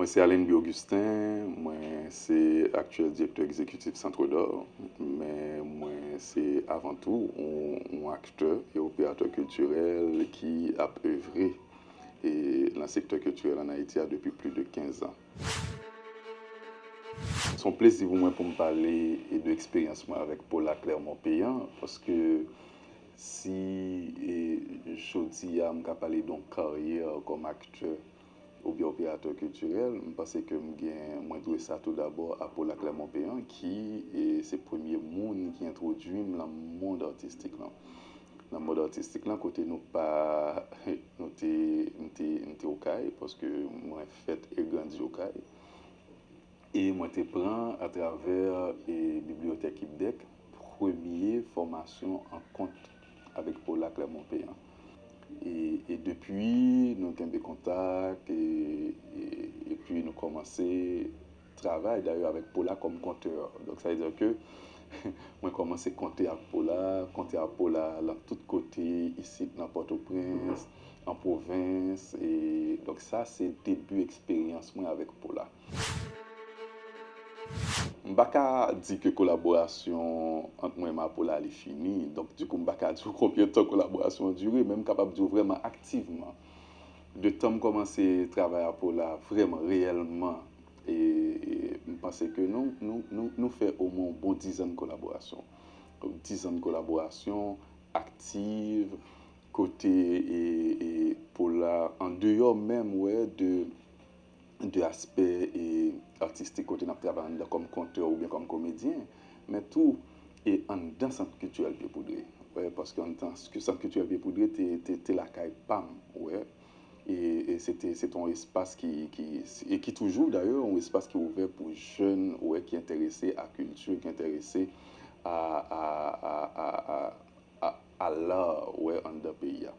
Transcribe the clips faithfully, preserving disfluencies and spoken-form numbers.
Se Allenby Augustin, mwen se aktyèl direktè egzekitif Centre d'Or, men mwen se avan tou yon, yon aktè e operatè kiltirèl ki ap evre e nan sektè kiltirèl ann Ayiti a depi plis de kenz an. Se yon plezi pou mwen pou m pale e de eksperyans mwen avèk Paula Clermont-Péan, paske si e, jodi a m ka pale de yon karyè kòm aktè oubyen operatè kiltirèl, m panse ke m gen, mwen dwe sa tou dabò a Paula Clermont-Péan ki e, se premye moun ki entwodui m nan mond atistik lan. Nan mond atistik lan, kote nou pa, nou te, m te, m te Okay, paske mwen fèt e grandi Okay. E mwen te pran atravè e, bibliyotèk IPDEC premye fòmasyon an kont avèk Paula Clermont-Péan. E, e depi, nou kenbe kontak, e, e, epi nou kòmanse travay dayè avèk Paula kòm kontè. Donk, sa vle di ke mwen kòmanse konte ak Paula, konte ak Paula lan tout kote, isit nan Pòtoprens, an pwovens. E, donk, sa se debi eksperyans mwen avèk Paula. M pa ka di ke kolaborasyon ant mwen menm ak Paula li fini. Donk, dikou, m pa ka di w konbyen tan kolaborasyon an dire, men m kapab di w vrèman aktivman, de tan m kòmanse travay ak Paula vrèman, reyèlman, e, e m panse ke nou, nou, nou, nou fè omwen yon bon dizann kolaborasyon. Dizann kolaborasyon aktiv, kote e, e Paula, andeyò menm, wè, de de aspè e, atistik kote n ap travay anndan kòm kontè oubyen kòm komedyen, men tou e anndan Sant Kiltirèl Pye Poudre. Wè, paske anndan Sant Kiltirèl Pye Poudre te, te, te lakay pa m, wè. E, e se te, se te yon espas ki, ki, e ki toujou dayè, yon espas ki ouvè pou jèn, wè, ki enterese a kilti, ki enterese a, a, a, a, a, a, a la, wè, anndan peyi a.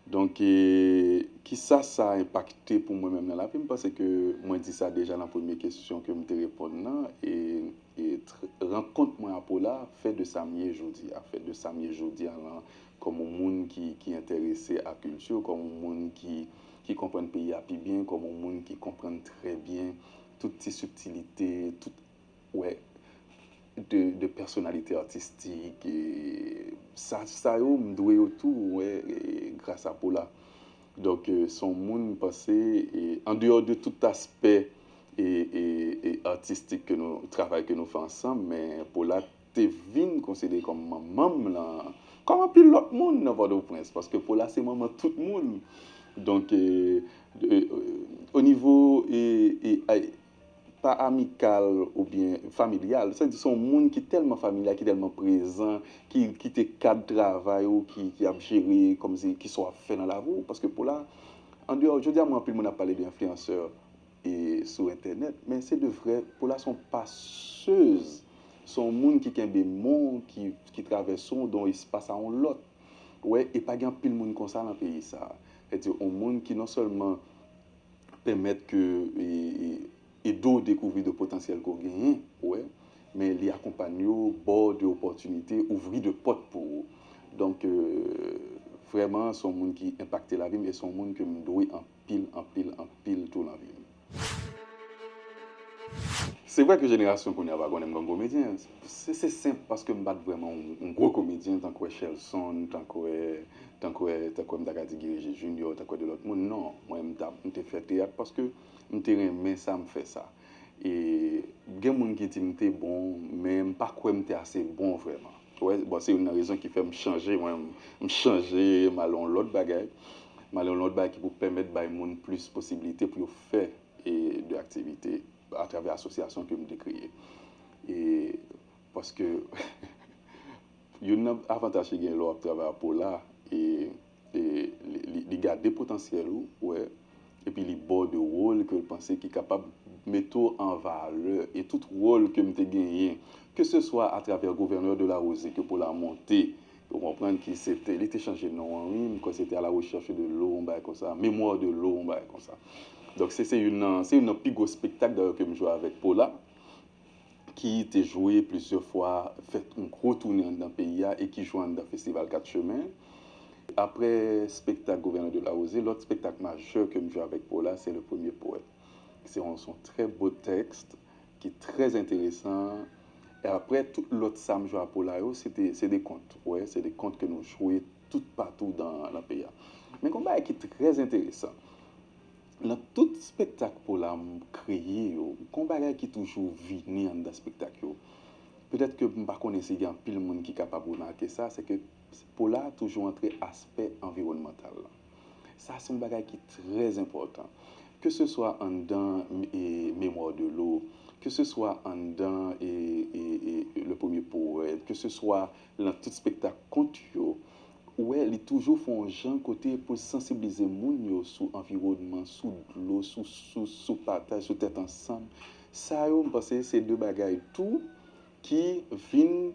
Donk, e, kisa sa enpakte pou mwen menm nan lavi m? M panse ke mwen di sa deja nan premye kesyon ke m te reponn nan, e, e tr- rankont mwen ak Paula fè de sa m ye jodi a, fè de sa m ye jodi a lan, kòm yon moun ki, ki enterese a kilti, kòm yon moun ki, ki konprann peyi a pi byen, kòm yon moun ki konprann trè byen tout ti sibtilite, tout wè, de, de pèsonalite atistik, e sa, sa yo, m dwe yo tou, wè, e gras a Paula. Donk, e, se yon moun, m panse, e, andeyò de tout aspè e, e, e atistik ke nou, travay ke nou fè ansanm, men Paula te vin konsidere kòm manman m lan, kòm anpil lòt moun nan Pòtoprens, paske Paula se manman tout moun. Donk, e, e, e, o nivo, e, e, a- pa amikal oubyen familyal. Sa di se yon moun ki tèlman familyal, ki tèlman prezan, ki, ki te kad travay ou, ki, ki ap jere, kòmsi, kisa w ap fè nan lavi w. Paske Paula, andeyò, jodi a, mwen, anpil moun ap pale de enfliyansè e sou entènèt, men se de vrè, Paula se yon pasez, se yon moun ki kenbe men w, ki, ki travèse w de yon espas a yon lòt. Wè, e pa gen anpil moun konsa nan peyi sa. Sètadi, yon moun ki non sèlman pèmèt ke e, e, ede w dekouvri de potansyèl ke w genyen, wè, men li akonpanye w, ba w de opòtinite, ouvri de pòt pou ou. Donk, e, vrèman, se yon moun ki enpakte lavi m e se yon moun ke m dwe anpil, anpil, anpil tou nan vi m. Se vre ke jenerasyon kounye a pa konnen m kòm komedyen. Se, se senp, paske m pa t vrèman yon, yon gwo komedyen, tankou Shelson, tankou, tankou, tankou m ta ka di Guy Régis Junior, tankou de lòt moun. Non, mwen, m ta, m te fè teyat paske m te renmen sa, m fè sa. E gen moun ki di m te bon, men m pa kwè m te ase bon vrèman. Wè, bon, se youn nan rezon ki fè m chanje, mwen, m chanje, m al yon lòt bagay. M al yon lòt bagay ki pou pèmèt bay moun plis posiblite pou yo fè e de aktivite atravè asosyasyon ke m te kreye. E paske youn nan avantaj ki gen lè w ap travay ak Paula, e, e li, li, li gade potansyèl ou, wè, epi li ba w de wòl ke l panse ki kapab mete w an valè. E tout wòl ke m te genyen, ke se swa atravè Gouverneur de la Rosée ke Paula monte, ou konprann ki se te, li te chanje non an, wi, m kwè se te À la recherche de l'eau, yon bagay konsa, Mémoire de l'eau, yon bagay konsa. Donk, se, se youn nan, se youn nan pi gwo espektak, dayè, ke m jwe avèk Paula, ki te jwe plizyè fwa, fè yon gwo tounen anndan peyi a e ki jwe anndan festival Quatre Chemins. Aprè espektak Gouverneur de la Rosée, lòt espektak majè ke m jwe avèk Paula, se Le Premier Poète. Se yon, se yon trè bo tèks ki trè enteresan. E apre, tout lòt sa m jwe a Pola yo, se de, se de kont. Wè, se de kont ke nou jwe tout patou dan, nan peyi a. Men gon bagay ki trè enteresan. Nan tout spektak Pola m kreye yo, gon bagay ki toujou vini anndan spektak yo. Petèt ke m pa konnen si gen anpil moun ki kapab remake sa, se ke Pola toujou antre aspè anviwònmantal la. Sa se yon bagay ki trè enpòtan. Ke se swa anndan e, Mémoire de l'eau, ke se swa anndan e, e, e, Le Premier Poète, ke se swa nan tout spektak kont yo, ou wè, li toujou fè yon jan kote pou l sansibilize moun yo sou anviwònman, sou dlo, sou sous, sou pataj, sou tèt ansanm. Sa yo, m panse se de bagay tou ki vin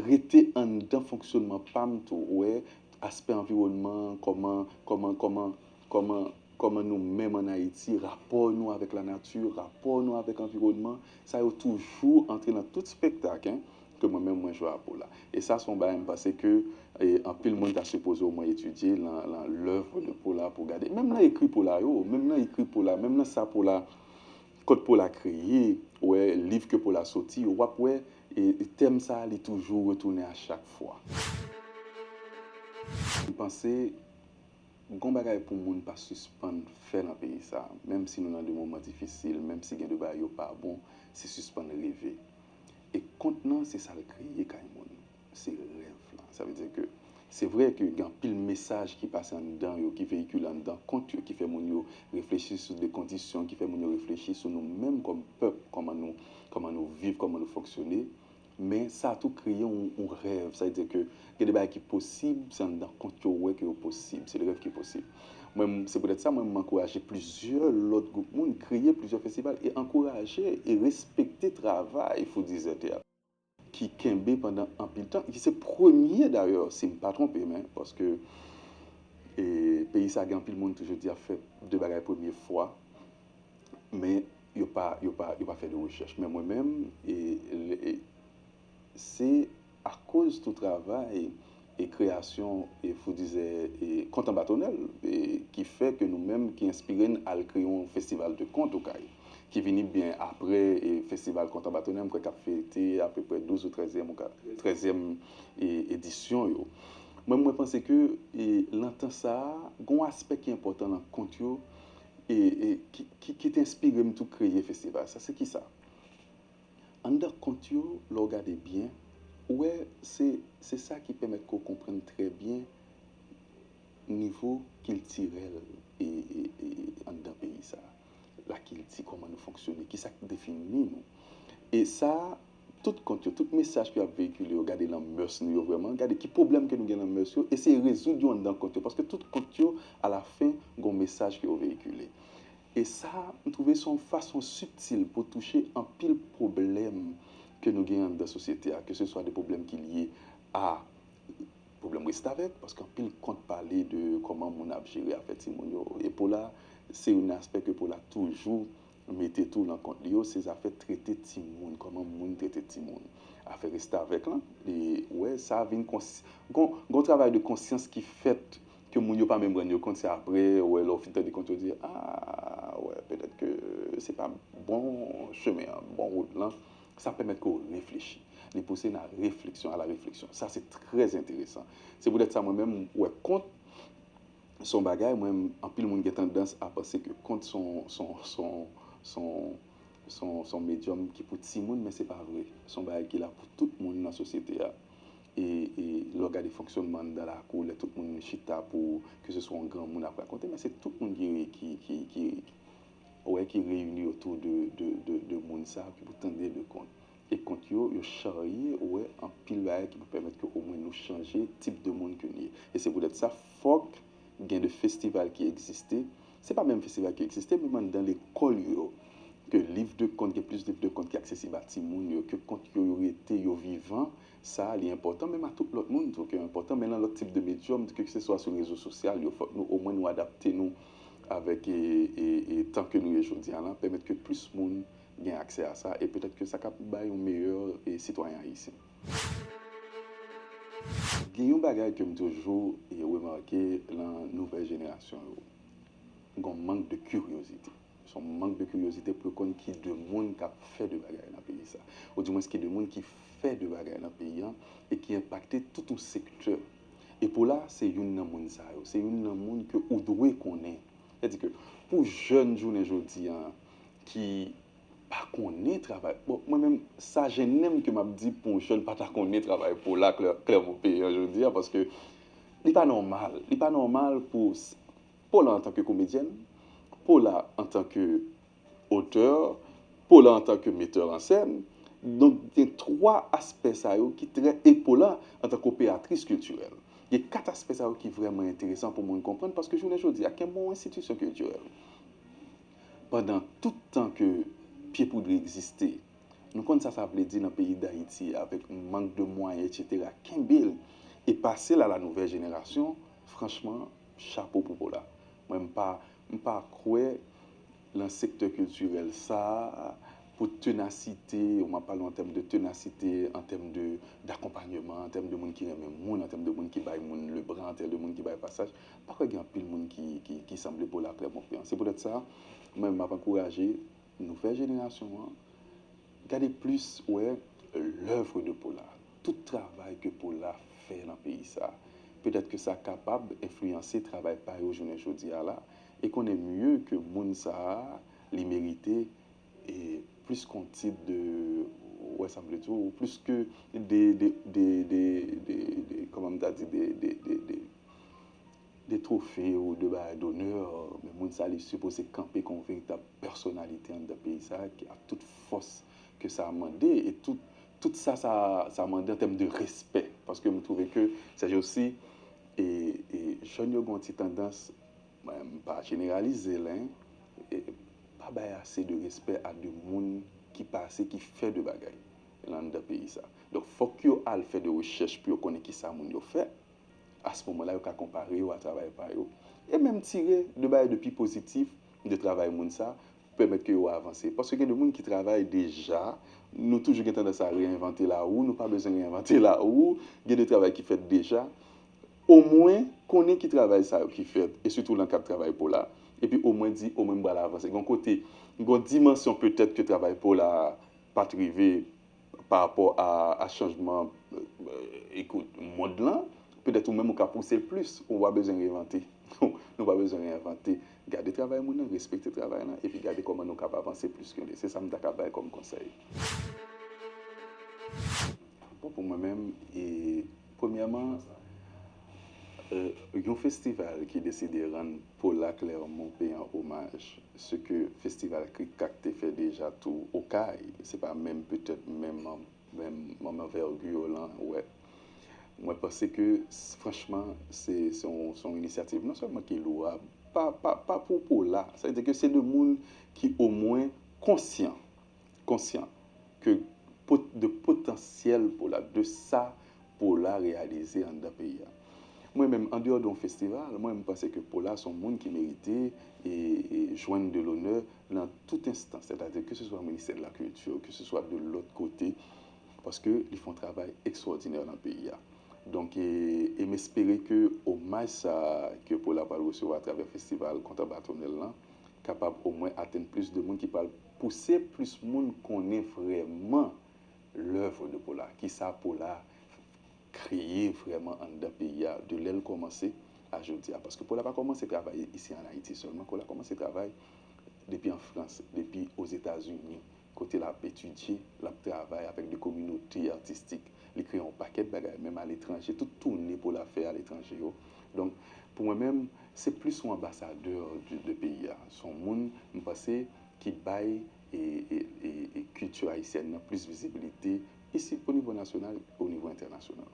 rete anndan fonksyònman pa m tou, ou wè, aspè anviwònman, kòman, kòman, kòman, kòman, kòman nou menm ann Ayiti, rapò nou avèk lanati, rapò nou avèk anviwònman, sa yo toujou antre nan tout spektak, en, ke mwen menm mwen jwe a Pola. E sa se yon bagay m panse ke e, anpil moun ta sipoze omwen etidye nan, nan lèv de Pola pou gade. Menm nan ekri Pola yo, menm nan ekri Pola, menm nan sa Pola, kont Pola kreye, ou wè, liv ke Pola soti, w ap wè e, tèm sa a, li toujou retounen a chak fwa. M panse gon bagay pou moun pa sispann fè nan peyi sa a, menm si nou nan de moman difisil, menm si gen de bagay yo pa bon, se sispann reve. E kont nan, se sa l kreye kay moun. Se rèv la. Sa vle di ke se vre ke gen anpil mesaj ki pase anndan yo, ki veyikile anndan kont yo, ki fè moun yo reflechi sou de kondisyon, ki fè moun yo reflechi sou nou menm kòm pèp, kòman nou, kòman nou viv, kòman nou fonksyone. Men sa tou kreye yon, yon rèv. Sa vle di ke gen de bagay ki posib, se anndan kont yo ou wè ke yo posib. Se de rèv ki posib. Mwen, se poutèt sa, mwen, m ankouraje plizyè lòt gwoup moun kreye plizyè festival e ankouraje e respekte travay Food is Théâtre ki kenbe pandan anpil tan, ki se premye dayè, si m pa twonpe m, en, paske e, peyi sa gen anpil moun toujou di ap fè de bagay premye fwa, men yo pa, yo pa, yo pa fè de rechèch. Men mwen menm, e, e, se akoz tou travay e kreyasyon e Food is e, Kont an Batonèl e, ki fè ke nou menm ki enspire n al kreye yon festival de kont okay, ki vini byen apre e, festival Kont an Batonèl, m kwè k ap fete apeprè douz ou trèzyèm ou ka, trèzyèm e, edisyon yo. Mwen, mwen panse ke e, nan tan sa a, gon aspè ki enpòtan nan kont yo e, e ki, ki, ki te enspire m tou kreye festival sa. Se kisa? Anndan kont yo, lè w gade byen, ou wè se, se sa ki pèmèt ke w konprann trè byen nivo kiltirèl e, e, e anndan peyi sa a, lakilti, kòman nou fonksyone, kisa k defini nou. E sa, tout kont yo, tout mesaj ke y ap veyikile yo, gade nan mès nou yo vrèman, gade ki pwoblèm ke nou gen nan mès yo, eseye rezoud yo anndan kont yo, paske tout kont yo, alafen, gon mesaj ke yo veyikile. E sa, m twouve se yon fason sibtil pou touche anpil pwoblèm ke nou gen anndan sosyete a, ke se swa de pwoblèm ki lye a pwoblèm restavèk, paske anpil kont pale de kòman moun ap jere afè timoun yo. E Pola, se youn aspè ke Pola toujou mete tou nan kont li yo, se zafè trete timoun, kòman moun trete timoun. Afè restavèk lan, e, wè, sa vin kons-, gon, gon travay de konsyans ki fèt ke moun yo pa menm rann yo kont, se apre, wè, lè w fin tande kont yo di, a, wè, petèt ke se pa bon chemen an, bon wout lan, sa pèmèt ke w reflechi. Li pouse nan refleksyon, a la réflexion. Sa se trè enteresan. Se poutèt sa mwen menm, wè, kont se yon bagay, mwen, anpil moun gen tandans a panse ke kont se yon, se yon, se yon, se yon, se yon, se yon medyòm ki pou timoun, men se pa vre. Se yon bagay ki la pou tout moun nan sosyete a. E, e lè w gade fonksyònman anndan lakou, lè tout moun chita pou, ke se swa yon granmoun ap rakonte, men se tout moun ki, ki, ki, ki, ou wè, ki reyini otou de, de, de, de moun sa yo ki pou tande de kont. E kont yo, yo charye, ou wè, anpil bagay ki pou pèmèt ke omwen nou chanje tip de moun ke n ye. E se poutèt sa, fòk gen de festival ki egziste. Se pa menm festival ki egziste, menm anndan lekòl yo. Ke liv de kont, gen plis liv de kont ki aksesib a timoun yo, ke kont yo, yo rete, yo vivan. Sa, li enpòtan, menm a tout lòt moun tou, ke enpòtan, men nan lòt tip de medyòm, ke se swa sou rezo sosyal yo, fòk nou, omwen nou adapte nou avèk, e, e, e tan ke nou ye jodi a la, pèmèt ke plis moun gen aksè a sa, e petèt ke sa ka bay yon meyè, e, sitwayen ayisyen. Gen yon bagay ke m toujou, e, remake nan nouvèl jenerasyon yo. Gon mank de kiryozite. Se yon mank de kiryozite pou yo konn ki de moun k ap fè de bagay nan peyi sa. Ou dimwens ki de moun ki fè de bagay nan peyi an e ki enpakte tout yon sektè. E Pola se youn nan moun sa yo. Se youn nan moun ke ou dwe konnen. Sètadi ke pou jèn jounen jodi an ki pa konnen travay. Bon, mwen menm, sa jennen m ke m ap di pou yon jèn pa ta konnen travay Pola Klè-, Clermont Péan jodi a, paske li pa nòmal. Li pa nòmal pou s-, Pola antanke komedyèn, Pola antanke otè, Pola antanke metteur en scène. Donk, gen twa aspè sa yo ki trè, e Pola antanke operatris kiltirèl. Gen kat aspè sa yo ki vrèman enteresan pou moun konprann, paske jounen jodi a, kenbe yon enstitisyon kiltirèl pandan tout tan ke Pye Poudre egziste, nou konn sa sa vle di nan peyi Dayiti avèk mank de mwayen, etsetera. Kenbe l e pase l a la nouvèl jenerasyon, franchman, chapo pou Pola. Mwen, m pa, m pa kwè nan sektè kiltirèl sa a, pou tenasite, ou m ap pale an tèm de tenasite, an tèm de, dakonpanyman, an tèm de moun ki renmen moun, an tèm de moun ki bay moun lebra, an tèm de moun ki bay pasaj, m pa kwè gen anpil moun ki, ki, ki sanble Pola Clermont Péan. Se poutèt sa, mwen, m ap ankouraje nouvèl jenerasyon an gade plis, wè, lèv de Pola. Tout travay ke Pola fè nan peyi sa. Petèt ke sa kapab enfliyanse travay pa yo jounen jodi a la. E konnen mye ke moun sa a, li merite e plis ke yon tit de, wè sa m vle di w, plis ke de, de, de, de, de, de, kòman m ta di, de, de, de, de, de twofe ou de bagay donè, men moun sa li sipoze kanpe kon veritab pèsonalite anndan peyi sa a, ki ak tout fòs ke sa mande e tout, tout sa, sa, sa mande an tèm de respè. Paske m twouve ke sèjousi, e, e, jèn yo gen yon ti tandans, mwen, m pa jeneralize l, en, e pa bay ase de respè a de moun ki pase, ki fè de bagay anndan peyi sa. Donk, fòk yo al fè de rechèch pou yo konnen kisa moun yo fè. A se moman la, yo ka konpare yo a travay pa yo. E menm tire de bagay de pi pozitif de travay moun sa, pou pèmèt ke yo avanse. Paske gen de moun ki travay deja, nou toujou gen tandans a reyenvante lawou, nou pa bezwen reyenvante lawou, gen de travay ki fèt deja. Omwen, konnen ki travay sa yo ki fèt, e sitou nan kad travay Pola, epi omwen di, omwen m pral avanse. Gen yon kote, gen yon dimansyon petèt ke travay Pola pa t rive pa rapò a, a chanjman, e, ekout, mond lan, petèt ou menm ou ka pouse l plis, ou pa bezwen reyenvante. Nou pa bezwen reyenvante. Gade travay moun nan, respekte travay lan, epi gade kòman nou kab avanse plis ke li. Se sa m ta ka bay kòm konsèy. Bon, pou mwen menm, e, premyèman, e, yon festival ki deside rann Pola Clermont Péan omaj, se ke festival Krik Krak te fè deja tou Okay, se pa menm, petèt menm, menm, menm anvègi lan, wè. Mwen panse ke, s-, franchman, se, se yon, se yon inisyativ non sèlman ki lwab, pa, pa, pa pou Pola, sa vle di ke se de moun ki omwen konsyan, konsyan ke pot-, de potansyèl Pola, de sa Pola reyalize anndan peyi a. Mwen menm, andeyò de yon festival, mwen, m panse ke Pola se yon moun ki merite e, e jwenn de lonè nan tout enstans, sètadi ke se swa ministè de la kilti, ke se swa de lòt kote, paske li fè yon travay ekstwòdinè nan peyi a. Donk, e, e m espere ke omaj sa a ke Pola pral resevwa atravè festival Kontan Batonnèl lan kapab omwen atenn plis de moun, ki pral pouse plis moun konnen vrèman lèv de Pola, kisa Pola kreye vrèman anndan peyi a, de lè l kòmanse a jodi a. Paske Pola pa kòmanse travay isi an Ayiti sèlman, Pola kòmanse travay depi an Frans, depi Ozetazini, kote l ap etidye, l ap travay avèk de kominote atistik. Li kreye yon pakèt bagay, menm aletranje, tout toune Pola fè aletranje yo. Donk, pou mwen menm, se plis yon anbasadè de, de peyi a. Se yon moun, m panse, ki bay e, e, e, e kilti ayisyèn nan plis vizibilite isi, o nivo nasyonal, o nivo entènasyonal.